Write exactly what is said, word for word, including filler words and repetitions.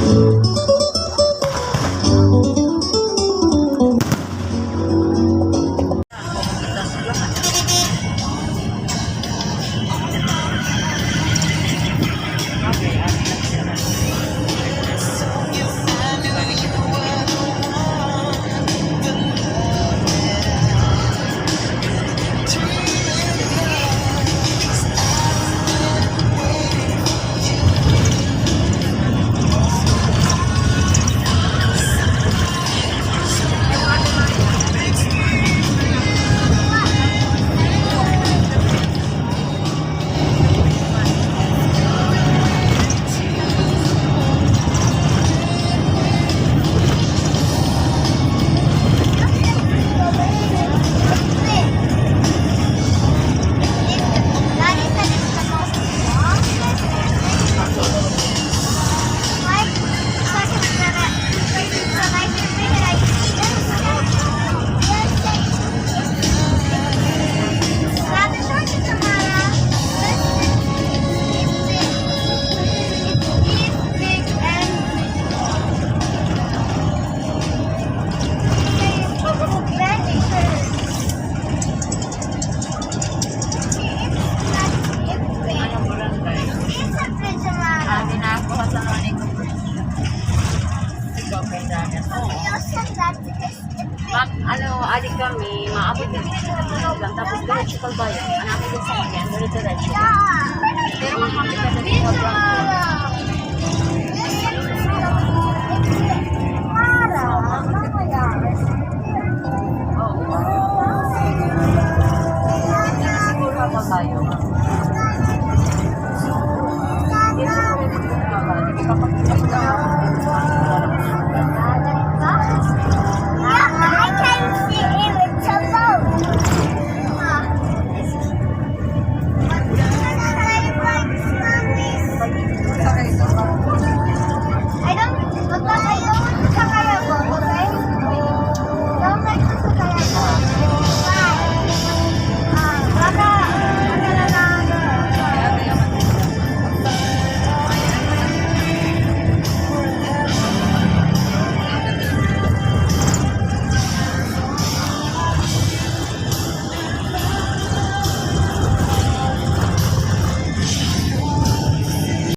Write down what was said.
Ano, barangay? Ate na ako sa Noni ko. Ikaw kay Daniel. Oo. Ma'am, ano, adi kami, maabot kami dito sa Tulogan, tapos diretso Calbayog. Ang amin din sa kanya, diretso-diretso. Pero ang kami ka dito sa